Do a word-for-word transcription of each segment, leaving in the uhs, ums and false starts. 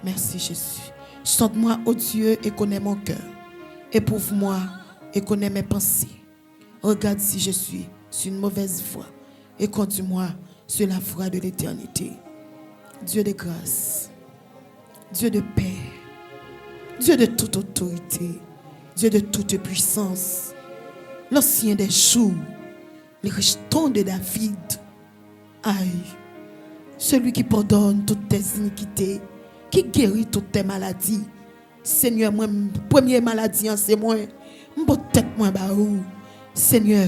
Merci, Jésus. Sonde-moi, ô Dieu, et connais mon cœur. Éprouve-moi et connais mes pensées. Regarde si je suis sur une mauvaise voie et conduis-moi sur la voie de l'éternité. Dieu de grâce, Dieu de paix, Dieu de toute autorité, Dieu de toute puissance, l'Ancien des jours, le Richton de David. Ay, celui qui pardonne toutes tes iniquités, qui guérit toutes tes maladies. Senyè, mwen, premye maladi an se mwen. M pot tèt mwen ba ou. Senyè,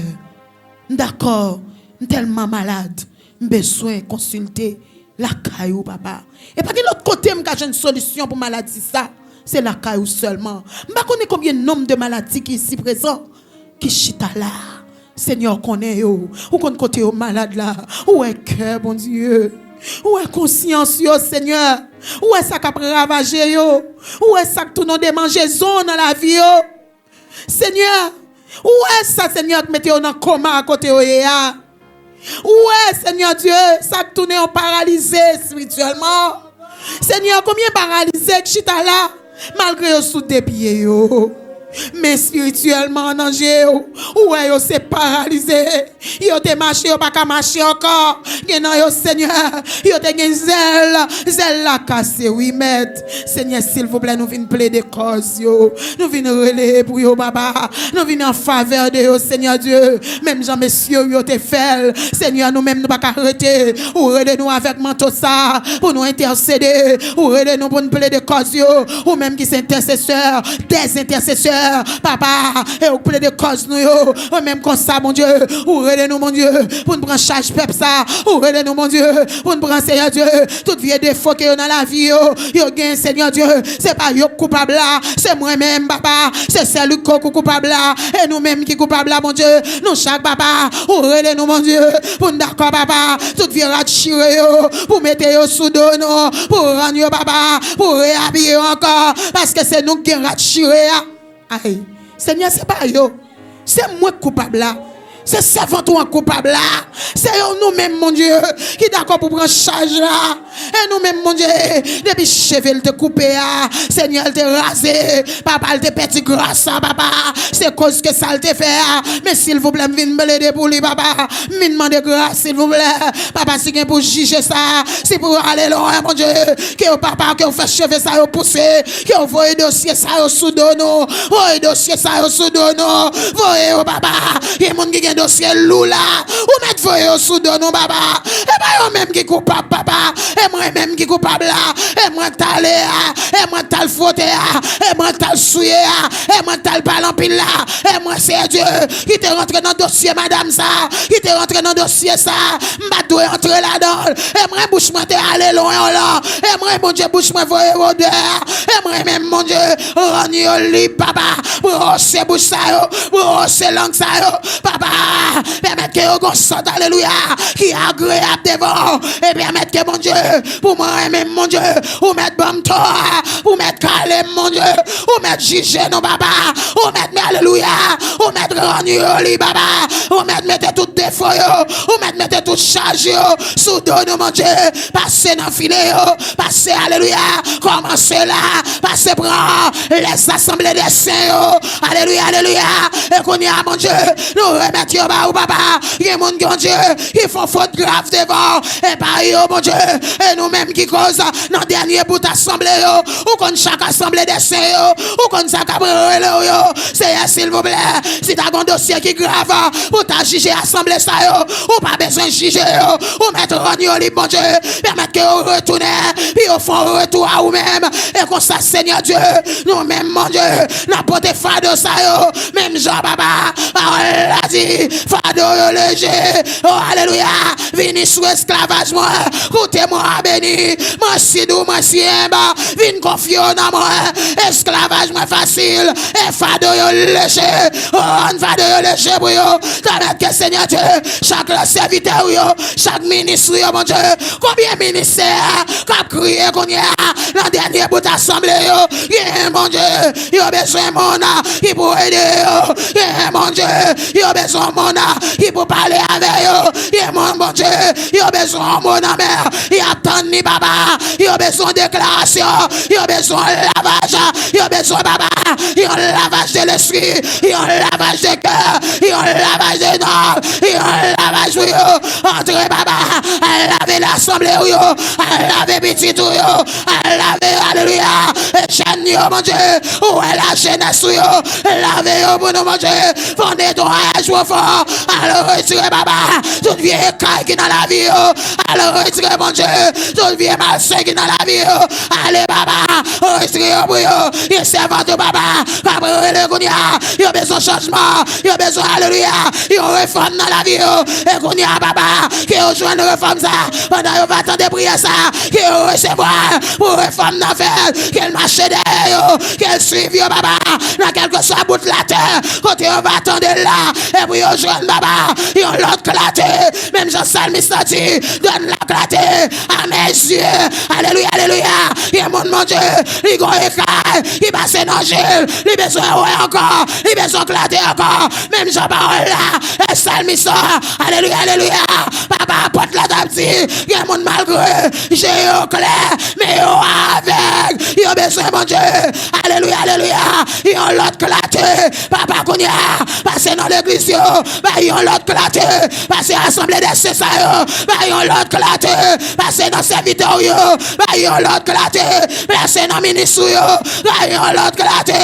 m dakò, m tèlman malad, m bezwen konsilte lakay ou, papa. E pa gen lòt kote m ka jwenn solisyon pou maladi sa. Se lakay ou sèlman. M pa konnen konbyen nonb de maladi ki isi prezan, ki chita la. Senyè, ou konnen yo. Ou konn kote yo malad la. Ou wè kè, Bondye. Ou wè konsyans yo, Senyè. Ou wè sa k ap ravaje yo. Ou wè sa k tounen demanjezon nan lavi yo. Senyè, ou wè sa, Senyè, k mete yo nan koma kote yo ye a. Ou wè, Senyè Dye, sa k tounen yon paralize espirityèlman. Senyè, konbyen paralize k chita la, malgre yo sou de pye yo? Men espirityèlman, nan je w, ou wè yo se paralize. Yo te mache, yo pa ka mache ankò. Gen nan yo, Senyè, yo te gen zèl. Zèl la kase, wi, Mèt. Senyè, silvouplè, nou vin plede kòz yo. Nou vin rele pou yo, papa. Nou vin an favè de yo, Senyè Dye. Menm jan mesye yo te fè l. Senyè, nou menm, nou pa ka rete. Ou rele nou avèk manto sa pou nou entèsede. Ou rele nou pou n plede kòz yo. Ou menm ki se entèsesè dèz entèsesè, papa. E ou k plede kòz nou yo. Ou menm konsa, Bondye. Ou rele nou, Bondye, pou n pran chaj pèp sa. Ou rele nou, Bondye, pou n pran, Senyè Dye, tout vye defo ke yo nan lavi yo. Yo gen, Senyè Dye, se pa yo k koupab la. Se mwen menm, papa. Se sè Liko k koupab la. E nou menm ki koupab la, Bondye. Nou chak, papa. Ou rele nou, Bondye, pou n dakò, papa. Tout vye rad chire yo, pou mete yo sou do nou, pou rann yo, papa, pou reabiye yo ankò. Paske se nou k gen rad chire a. Ay, Senyè, se pa yo. Se mwen k koupab la. Se sèvant ou an k koupab la. Se yo, nou menm, Bondye, ki dakò pou pran chaj la. E nou menm, Bondye, depi cheve l te koupe a, Senyè, l te raze, papa, l te pèdi gras sa, papa. Se koz ke sa l te fè a. Men silvouplè, m vin plede pou li, papa. M vin mande gras, silvouplè. Papa, si gen pou jije sa, si pou ale lwen, Bondye, ke yo, papa, ke yo fè cheve sa yo pouse, ke yo voye dosye sa yo sou do nou, voye dosye sa yo sou do nou, voye yo, papa. Gen moun ki gen dosye lou la, ou mèt voye yo sou do nou, papa. E pa yo menm ki koupab, papa. E mwen menm ki koupab la. E mwen k t ale a. E mwen k t al fwote a. E mwen k t al souye a. E mwen k t al pale anpil la. E mwen, Seyè Dye, ki te rantre nan dosye madanm sa, ki te rantre nan dosye sa. M pa t dwe antre ladan l. E mwen, bouch mwen te ale lwen w lan. E mwen, Bondye, bouch mwen voye odè. E mwen menm, Bondye, rann yo lib, papa. Bwose bouch sa yo. Bwose lang sa yo. Papa, pèmèt ke yo gon sant, alelouya, ki agreyab devan w. E pèmèt ke, Bondye, pou mwen menm, Bondye, ou mèt ban m tò a, ou mèt kale m, Bondye, ou mèt jije nou, papa, ou mèt, men alelouya, ou mèt rann yo lib, papa, ou mèt mete tout defo yo, ou mèt mete tout chaj yo sou do nou, Bondye, pase nan file yo, pase, alelouya, kòmanse la, pase pran lè asanble de sen yo, alelouya, alelouya, e kounye a, Bondye, nou remèt yo ba ou, papa, gen moun, Bondye, ki fè fot grav devan w, e pa yo, Bondye, e nou menm ki koz nan dènye bout asanble yo, ou konn chak asanble de sen yo, ou konn sa k ap rele w yo, Seyè, silvouplè, si ta gon dosye ki grav pou ta jije asanble sa yo, ou pa bezwen jije yo, ou mèt rann yo lib, Bondye, pèmèt ke yo retounen, pi yo fè yon retou a ou menm, e konsa, Senyè Dye, nou menm, Bondye, n ap pote fado sa yo, menm jan, papa, pawòl la di, fado yo leje, o, alelouya, vini sou esklavaj mwen, koute mwen, beni, mwen si dou, mwen si enb, vin konfye w nan mwen, esklavaj mwen fasil, e fado yo leje, rann fado yo leje pou yo, pèmèt ke, Senyè Dye, chak lòt sèvitè w yo, chak minis ou yo, Bondye, konbyen ministè k ap kriye kounye a, nan dènye bout a asanble yo. Gen Bondye, yo bezwen moun ki pou ede yo. Gen Bondye, yo bezwen moun ki pou pale avè yo. Gen moun, Bondye, yo bezwen moun nan men. Y ap tann li, papa. Yo bezwen deklarasyon. Yo bezwen lavaj. Yo bezwen, papa, yon lavaj de lespri. Yon lavaj de kè. Yon lavaj de nanm. Yon lavaj pou yo. Antre, papa. Al lave lasanble w yo. Al lave pitit ou yo. Al lave, alelouya, jèn yo, Bondye. Ou wè lajenès ou yo. Lave yo pou nou, Bondye. Fè yon netwayaj pwofon. Al retire, papa, tout vye ekay ki nan lavi yo. Al retire, Bondye, tout vye malsen ki nan lavi yo. Ale, papa, retire yo pou yo. Gen sèvant ou, papa, k ap rele kounye a. Yo bezwen chanjman. Yo bezwen, alelouya, yon refòm nan lavi yo. E kounye a, papa, ke yo jwenn refòm sa. Pandan yo va tande priyè sa, ke yo resevwa pou refòm nan fèt. Ke l mache dèyè yo. Ke l swiv yo, papa, nan kèlkeswa bout latè kote yo va tande l la. E pou yo jwenn, papa, yon lòt klate. Menm jan salmis la di, donne la clarté à mes yeux. Alelouya, alelouya. Gen moun, Bondye, li gon ekay, li pase nan je l, li bezwen wè ankò, li bezwen klate ankò. Menm jan pawòl la, e salmis la, alelouya, alelouya. Papa, apot la t ap di, gen moun malgre je yo klè, men yo avèg, yo bezwen, Bondye, alelouya, alelouya, yon lòt klate. Papa, kounye a, pase nan legliz yo, bay yon lòt klate. Pase asanble de sen sa yo, bay yon lòt klate. Pase nan sèvitè w yo, bay yon lòt klate. Pase nan minis ou yo, bay yon lòt klate.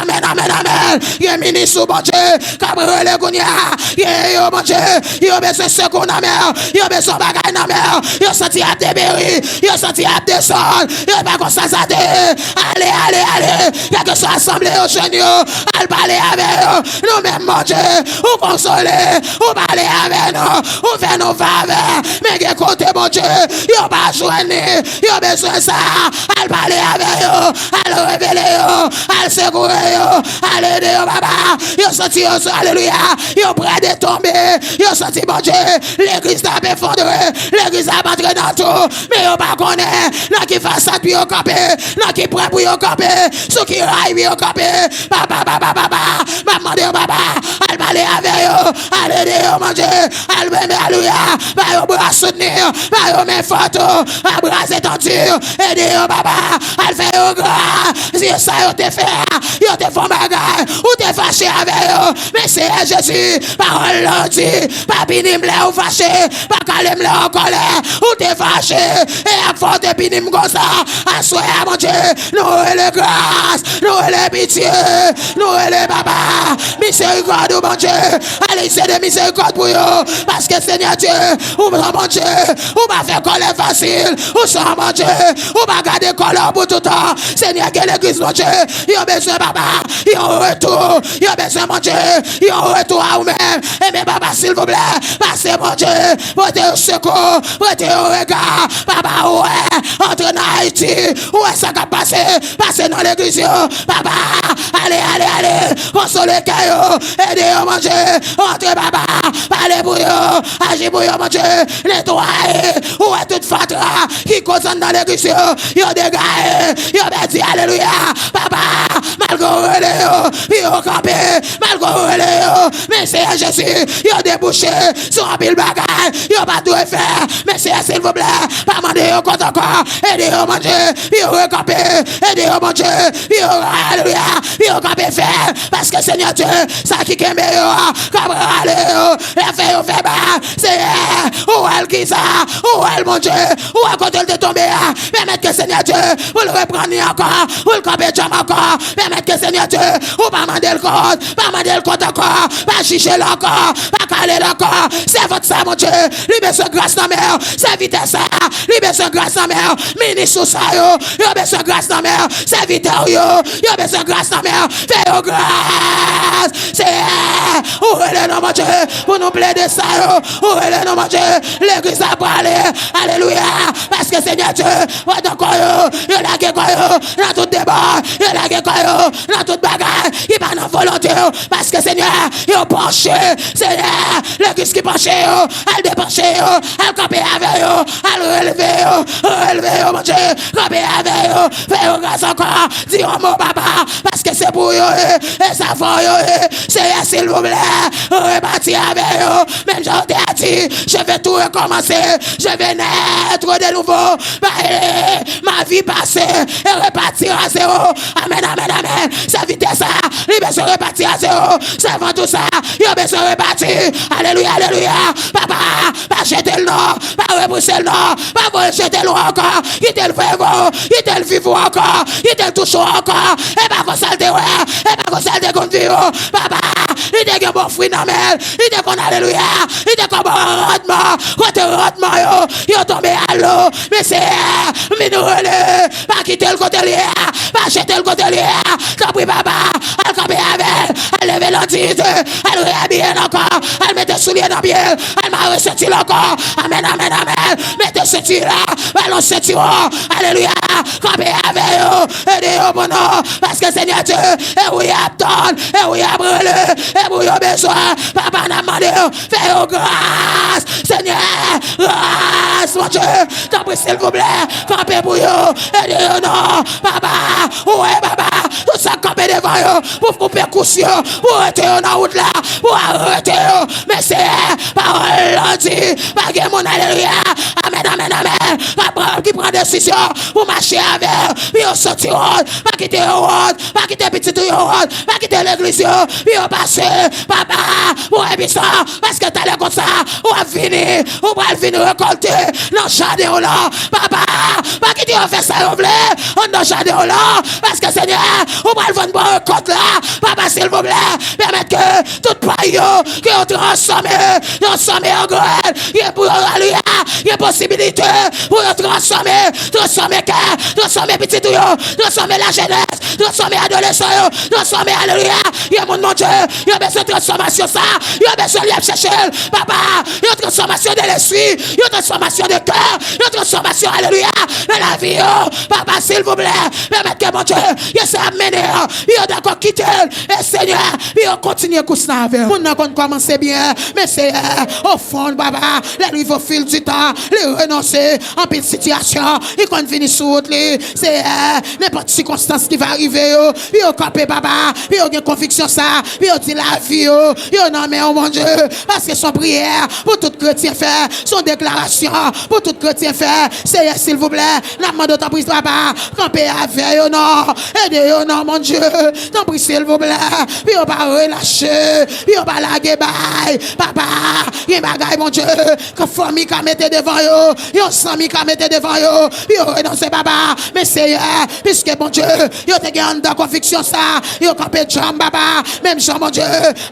Amèn, amèn, amèn. Gen minis ou, Bondye, k ap rele kounye a. Gen yo, Bondye, yo bezwen sekou nan men w. Yo bezwen bagay nan men w. Yo santi y ap deperi. Yo santi y ap desann. Yo pa konn sa sa te ye. Ale, ale, ale. Kèlkeswa asanble yo jwenn yo, al pale avè yo. Nou menm, Bondye, ou konsole, ou pale avè nou, ou fè nou favè. Men gen kote, Bondye, yo pa jwenn li. Yo bezwen sa. Al pale avè yo. Al revele yo. Al sekoure yo. Al ede yo, papa. Yo santi yo, alelouya, yo prè de tonbe. Yo santi, Bondye, legliz la ap efondre. Legliz la ap antre nan tou. Men yo pa konnen nan ki fasad pou yo kanpe, nan ki pwen pou yo kanpe, sou ki ray pou yo kanpe. Papa, papa, papa, m ap mande yo, papa, al pale avè yo, al ede yo, Bondye, al benbe, alelouya, ba yo bra soutni, ba yo men fò tou, ba bra etandi, ede yo, papa, al fè yo gras. Se sa yo te fè a, yo te fè yon bagay, ou te fache avè yo, men Seyè Jezi, pawòl la di, pa pini m lè ou fache, pa kale m lè w an kòlè. Ou te fache, e ap fè w te pini m konsa. Aswè a, Bondye, nou rele gras, nou rele pitye, nou rele papa. Mizerikòd ou, Bondye, ale se de mizerikòd pou yo. Paske, Senyè Dye, ou pran, Bondye, ou pa fè kòlè fasil. Ou se yon Bondye, ou pa gade kòlè w pou toutan. Senyè, gen legliz, Bondye, yo bezwen, papa, yon retou. Yo bezwen, Bondye, yon retou a ou menm. Enben, papa, silvouplè, pase, Bondye, pote yo sekou, pote yo rega. Papa, ou wè, antre nan Ayiti, ou wè sa k ap pase, pase nan legliz yo. Papa, ale, ale, ale, konsole kè yo, ede yo, Bondye, antre, papa, pale pou yo, aji pou yo, Bondye, netwaye, ou wè tout fatra ki koz anndan legliz yo, yo degaye, yo pèdi, alelouya. Papa, malgre w rele yo pou yo kanpe, malgre w rele yo, men Seyè Jezi, yo debouche sou anpil bagay yo pa dwe fè. Men Seyè, silvouplè, pa mande yo kont ankò. Ede yo, Bondye, pou yo rekanpe. Ede yo, Bondye, pou yo, alelouya, pou yo kanpe fèm. Paske, Senyè Dye, sa ki kenbe yo a, k ap rale yo, l ap fè yo fè bak. Seyè, ou wè l kisa, ou wè l, Bondye, ou wè kote l te tonbe a. Pèmèt ke Senyè Dye, pou l reprann li ankò, pou l kanpe djanm ankò. Pèmèt ke Senyè Dye, ou pa mande l kont, pa mande l kont ankò, pa jije l ankò, pa kale l ankò. Sèvant sa, Bondye, li bezwen gras nan men w. Sèvitè sa, li bezwen gras nan men w. Minis ou sa yo, yo bezwen gras nan men w. Sèvitè w yo, yo bezwen gras nan men w. Fè yo gras. Seyè, ou rele nou, Bondye, pou nou plede sa yo. Ou rele nou, Bondye, legliz la prale. Alelouya. Paske, Senyè Dye, pandan kò yo, yo lage kò yo nan tout deba, yo lage kò yo nan tout bagay ki pa nan volonte yo, paske, Senyè, yo panche. Senyè, legliz ki panche yo, al depanche yo, al kanpe avè yo, al releve yo, releve yo, Bondye, kanpe avè yo, fè yo gras ankò, di yon mo, papa, paske se pou yo ye, e se avè yo ye. Senyè, silvouplè, repati avè yo, menm jan w te di, je vais tout recommencer, je vais naître de nouveau, ma vie passée et repartir à zéro. Amèn, amèn, amèn. Sèvitè sa, li bezwen repati a zewo. Sèvant ou sa, yo bezwen repati. Alelouya, alelouya. Papa, pa jete l non. Pa repouse l non. Pa voye l jete lwen ankò. Kite l voye vo. Kite l viv ou ankò. Kite l touche w ankò. E pa konsa l te wè. E pa konsa l te konn viv ou. Papa, li te gen bon fwi nan men l. Li te konn, alelouya. Li te konn bon randman. Kote randman yo? Yo tonbe a lo. Men Senyè, vin rele. Pa kite l kote l ye a. Pa jete l kote l ye a. Tanpri, papa, al kanpe avè l. Al leve l an diyite. Al reabiye l ankò. Al mete soulye nan pye l. Al mare senti l ankò. Amèn, amèn, amèn. Mete senti la. Balon senti w. Alelouya. Kanpe avè yo. Ede yo pou nou. Paske, Senyè Dye, e ou y ap tann. E ou y ap rele. E pou yo bezwen. Papa, n ap mande w. Fè yo gras. Senyè, gras, Bondye. Tanpri, silvouplè, kanpe pou yo. Ede yo non. Papa, ou wè, papa, tout sa k kanpe devan yo pou koupe kous yo, pou rete yo nan wout la, pou arete yo. Men Senyè, pawòl la di, pa gen moun, alelouya, amèn, amèn, amèn, k ap pran, ki pran desizyon pou mache avè yo, pou yo soti wont, pa kite yo wont, pa kite pitit ou yo wont, pa kite legliz yo, pou yo pase, papa, pou episan, paske talè konsa, w ap vini, ou pral vin rekòlte nan jaden w lan. Papa, pa kite yo fè sa yo vle anndan jaden w lan. Paske, Senyè, ou pral vann bò rekòt la. Papa, silvouplè, pèmèt ke tout pay yo, ke yo transfòme, transfòme an grenn. Gen pou yo, alelouya, gen posibilite pou yo transfòme, transfòme kè, transfòme pitit ou yo, transfòme lajenès, transfòme adolesan yo, transfòme, alelouya. Gen moun, Bondye, yo bezwen transfòmasyon sa, yo bezwen l, y ap chèche l, papa. Yon transfòmasyon de lespri, yon transfòmasyon de kè, yon transfòmasyon, alelouya, nan lavi yo. Papa, silvouplè, pèmèt ke, Bondye, yo sa ap mennen an, yo dakò kite l. E Senyè, pou yo kontinye kous la avè w. Moun nan konn kòmanse byen, men Senyè, ofon, papa, lè l rive o fil di tan, li renonse. Anpil sitiyasyon, li konn vini sou wout li. Senyè, nenpòt sikonstans ki va rive yo, pou yo kanpe, papa, pou yo gen konviksyon sa, pou yo di lavi yo, yo nan men w, Bondye. Paske se yon priyè pou tout kretyen fè, se yon deklarasyon pou tout kretyen fè. Senyè, silvouplè, n ap mande w, tanpri, papa, kanpe avè yo non, ede yo non, Bondye. Tanpri, silvouplè, pou yo pa relache, pou yo pa lage bay, papa. Gen bagay, Bondye, ke fanmi ka mete devan yo, yon zanmi ka mete devan yo, pou yo renonse, papa. Men Senyè, piske, Bondye, yo te gen anndan konviksyon sa, yo kanpe djanm, papa. Menm jan, Bondye,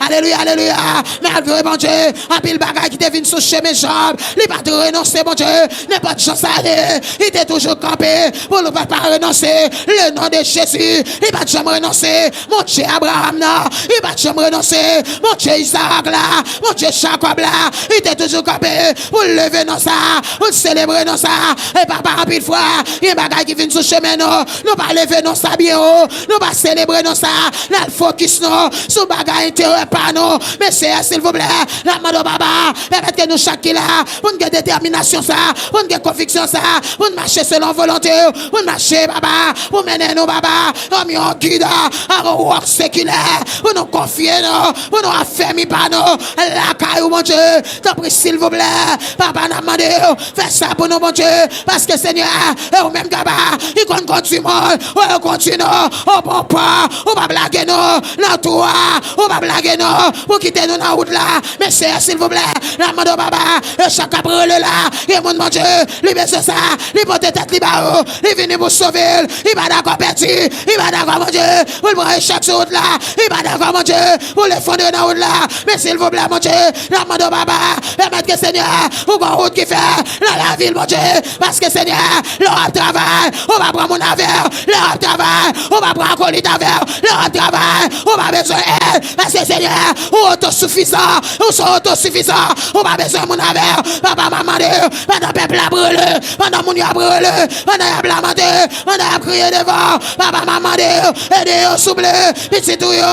alelouya, alelouya, malgre, Bondye, anpil bagay ki te vin sou chemen Jòb, li pa t renonse, Bondye. Nenpòt jan sa ye, li te toujou kanpe pou l pa, pa renonse. Le non de Jezi, li pa t janm renonse. Bondye Abraram nan, li pa t janm renonse. Bondye Izarak la, Bondye Jakòb la, li te toujou kanpe pou l leve non sa, pou l selebre non sa. E papa, anpil fwa, gen bagay ki vin sou chemen nou, nou pa leve non sa byen wo, nou pa selebre non sa, n al fokis nou sou bagay enterè pa nou. Men Senyè, silvouplè, n ap mande w, papa, pèmèt ke nou chak ki la, pou n gen detèminasyon sa, pou n gen konviksyon sa, pou n mache selon volonte w, pou n mache, papa, pou mennen nou, papa, kòm yon gid, a, a yon wòk sekilè, pou nou konfye nou, pou nou afèmi pa nou lakay ou, Bondye. Tanpri, silvouplè, papa, n ap mande w, fè sa pou nou, Bondye, paske, Senyè, e ou menm, papa, ki konn kondui moun, ou kondui nou o bon pò, ou p ap lage nou nan twou a, ou p ap lage nou pou kite nou nan wout la. Men Senyè, silvouplè, n ap mande w, papa, e chak k ap rele la, gen moun, Bondye, li bezwen sa, li pote tèt li ba ou, li vini pou sove l, li pa dakò pèdi, li pa dakò, Bondye, pou l pran echèk sou wout la, li pa dakò, Bondye, pou l efondre nan wout la. Men silvouplè, Bondye, n ap mande w, papa, pèmèt ke, Senyè, ou gon wout ki fè nan lavi l, Bondye, paske, Senyè, lè w ap travay, ou pa pran moun avè w, lè w ap travay, ou pa pran akolit avè w, lè w ap travay, ou pa bezwen èd, Paske, Senyè, ou otosifizan, ou se otosifizan, ou pa bezwen moun avè w. Papa, m ap mande w, pandan pèp la ap rele, pandan moun yo ap rele, pandan y ap lamante, pandan y ap kriye devan w, papa, m ap mande w, ede yo, souple. Pitit ou yo,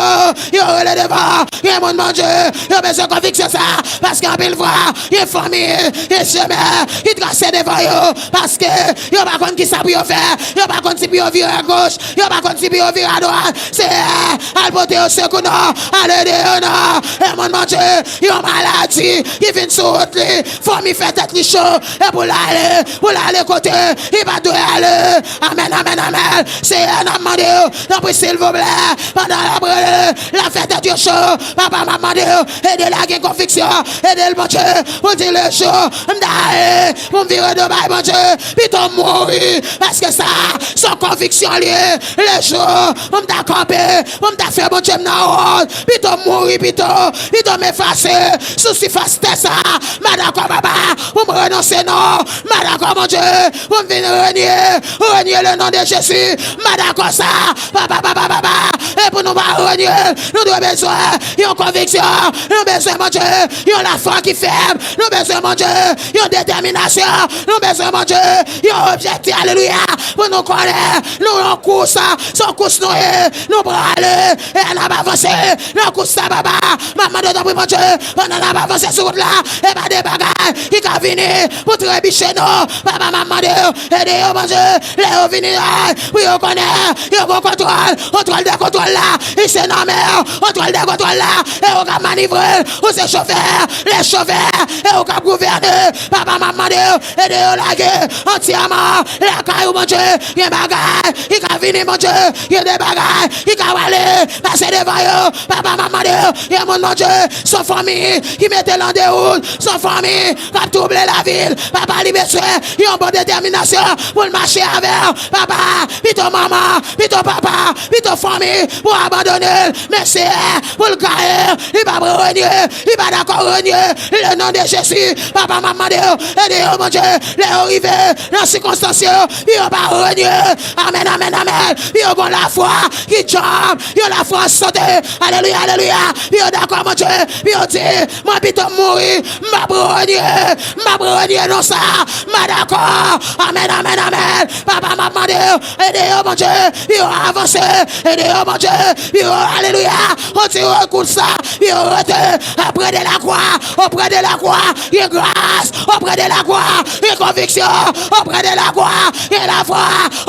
yo rele devan w. Gen moun, Bondye, yo bezwen konviksyon sa, paske anpil fwa, gen fanmi, gen chemen ki trase devan yo, paske yo pa konn ki sa pou yo fè, yo pa konn si pou yo vire agoch, yo pa konn si pou yo vire adwat. Seyè, al pote yo sekou non, al ede yo non. E moun, Bondye, yon maladi ki vin sou wout li, fanmi fè tèt li cho, e pou l ale, pou l ale kote li pa dwe ale. Amèn, amèn, amèn. Seyè, n ap mande w, tanpri, silvouplè, pandan l ap rele, l ap fè tèt yo cho, papa, m ap mande w, ede l a gen konviksyon, ede l, Bondye, pou l di lejou m ta ale, pou m vire do bay Bondye, pito m mouri, paske sa, se yon konviksyon li ye. Lejou pou m ta kanpe, pou m ta fè Bondye m nan wont, pito m mouri pito, pito m efase sou sifas tè sa. M pa dakò, papa, pou m renonse non. M pa dakò, Bondye, pou m vin renye, renye le non de Jezi. M pa dakò sa, papa, papa, papa. E pou nou pa renye, nou dwe bezwen yon konviksyon. Nou bezwen, Bondye, yon lafwa ki fèb. Nou bezwen, Bondye, yon detèminasyon. Nou bezwen, Bondye, yon objektif. Alelouya. Pou nou konnen nou yon kous, se yon kous nou ye. Nou prale, e n ap avanse nan kous sa, papa. M ap mande w, tanpri, Bondye, pandan n ap avanse sou wout la, e pa de bagay ki ka vini pou trebiche nou. Papa, m ap mande w, ede yo, Bondye, lè yo vini la, pou yo konnen yo gen kontwòl, kontwòl de kontwòl la, li se nan men w, kontwòl de kontwòl la, e ou k ap manivre l, ou se chofè, le chofè, e ou k ap gouvène. Papa, m ap mande w, ede yo lage antyèman lakay ou, Bondye. Gen bagay ki ka vini, Bondye, gen de bagay ki ka prale pase devan yo. Papa, m ap mande w, gen moun, Bondye, se yon fanmi ki mete l an dewout, se yon fanmi k ap twouble lavi l. Papa, li bezwen yon bon detèminasyon pou l mache avè w. Papa, pito manman, pito papa, pito fanmi, pou abandone l. Men Seyè, pou l gaye, li p ap renye, li pa dakò renye. Le non de Jezi, papa, m ap mande w, ede yo, Bondye, lè yo rive nan sikonstans yo, pou yo pa renye. Amèn, amèn, amèn. Pou yo gen lafwa ki djanm, yon lafwa an sante. Alelouya, alelouya. Pou yo dakò, Bondye, pou yo di, mwen pito m mouri, m p ap renye, m p ap renye non sa, m pa dakò. Amèn, amèn, amèn. Papa, m ap mande w, ede yo, Bondye, pou yo avanse. Ede yo, Bondye, pou yo, alelouya, kontinye kout sa, pou yo rete auprès de la croix, auprès de la croix. Gen gras auprès de la croix, gen konviksyon auprès de la croix, gen lafwa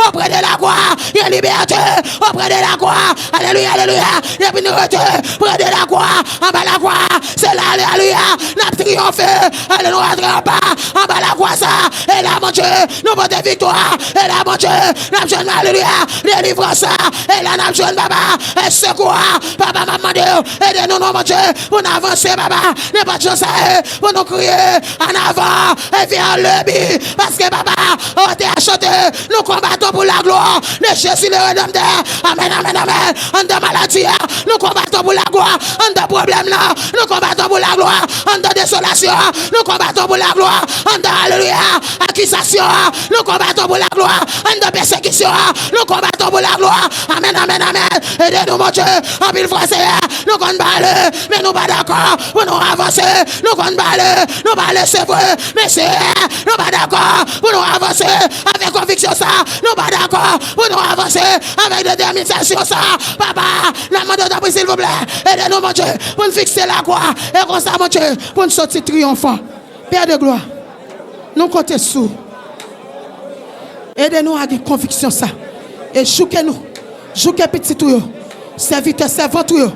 auprès de la croix, gen libète auprès de la croix. Alelouya, alelouya. Depi nou rete prè de lakwa, anba lakwa, se la, alelouya, n ap triyonfe. Alelouya, antre anba, anba lakwa sa. E la, Bondye, nou pote viktwa. E la, Bondye, n ap jwenn, alelouya, delivrans sa. E la, n ap jwenn, papa, e sekou a. Papa, m ap mande w, ede nou, non, Bondye, pou n avanse, papa. Nenpòt jan sa ye, pou nou kriye, an avan, e vers le but. Paske, papa, ou te achante, nous combattons pour la gloire de Jésus le Rédempteur. Amèn, amèn, amèn. Anndan maladi a, nous combattons pour la gloire. Anndan pwoblèm nan, nous combattons pour la gloire. Anndan dezolasyon an, nous combattons pour la gloire. Anndan, alelouya, akizasyon an, nous combattons pour la gloire. Anndan pèsekisyon an, nous combattons pour la gloire. Amèn, amèn, amèn. Ede nou, Bondye. Anpil fwa, Seyè, nou konn pale, men nou pa dakò pou nou avanse. Nou konn pale, nou pale, se vre, men, Seyè, nou pa dakò pou nou avanse avèk konviksyon sa. Nou pa dakò pou nou avanse avèk detèminasyon sa. Papa, n ap mande w, tanpri, silvouplè, ede nou, Bondye, pou n fikse lakwa. E konsa, Bondye, pou n soti triyonfan. Pè de glwa, nou konte sou ou. Ede nou a gen konviksyon sa. E jouke nou, jouke pitit ou yo, sèvitè, sèvant ou yo,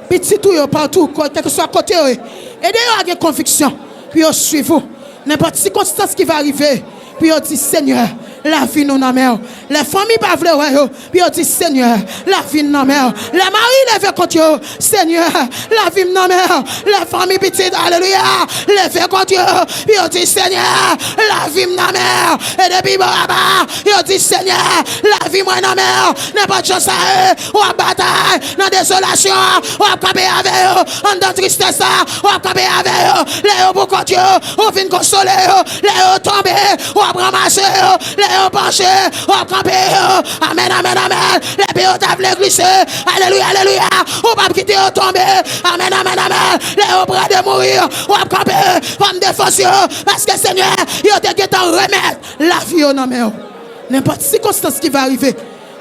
pitit ou yo, patou, kèlkeswa kote yo ye. Ede yo a gen konviksyon pou yo swiv ou. Nenpòt sikonstans ki va rive, pou yo di, Senyè, lavi nou nan men w. Lè fanmi pa vle wè yo, pou yo di, Senyè, lavi n nan men w. Lè mari leve kont yo, Senyè, lavi m nan men w. Lè fanmi pitit, alelouya, leve kont yo, pou yo di, Senyè, lavi m nan men w. E depi bò aba, yo di, Senyè, lavi mwen nan men w. Nenpòt jan sa ye, w ap batay nan dezolasyon an, w ap kanpe avè yo. Anndan tristès la, w ap kanpe avè yo. Lè yo pou kont yo, ou vin konsole yo. Lè yo tonbe, w ap ranmase yo. Lè yo panche, w ap kanpe yo. Amèn, amèn, amèn. Lè pye yo ta vle glise, alelouya, alelouya, ou p ap kite yo tonbe. Amèn, amèn, amèn. Lè yo prè de mouri, w ap kanpe kòm defans yo. Paske, Senyè, yo te gentan remèt lavi yo nan men w. Nenpòt sikonstans ki va rive,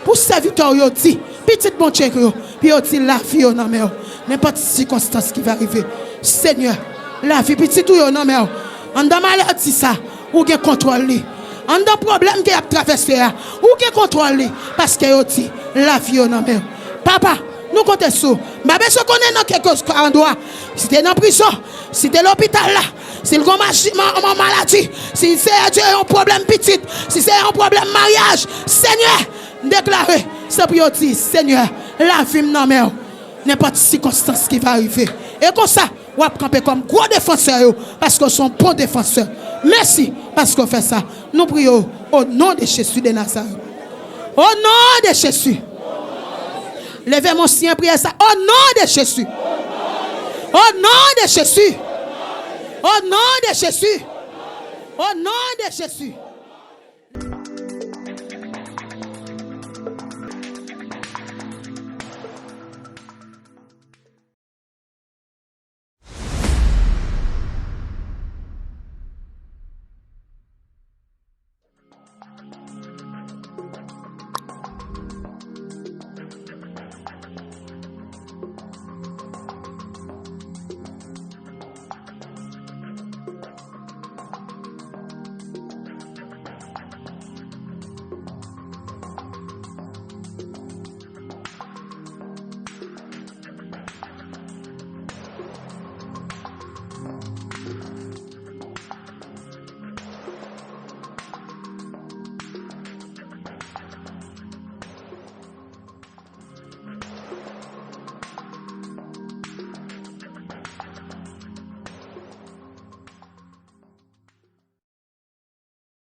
pou sèvitè w yo di, pitit Bondye yo, pou yo di lavi yo nan men w. Nenpòt sikonstans ki va rive, Senyè, lavi pitit ou yo nan men w. Anndan maladi sa, ou gen kontwòl li. Anndan pwoblèm ke y ap travèse a, ou gen kontwòl li, paske yo di lavi yo nan men w. Papa, nou konte sou w. M pa bezwen konnen nan kèlkeswa andwa, si te nan prizon, si te lopital la, si l gon maji-, ma-, ma-, maladi, si se yon pwoblèm pitit, si se yon pwoblèm maryaj, Senyè, m deklare, se pou yo di, Senyè, lavi m nan men w. Nenpòt sikonstans ki va rive. E konsa, w ap kanpe kòm gwo defansè yo, paske w se yon bon defansè. Mèsi, paske w fè sa. Nou priye w, o non de Jezi de Nazarèt. O non de Jezi. Leve men w si w priyè sa. O non de Jezi. O non de Jezi. O non de Jezi. O non de Jezi.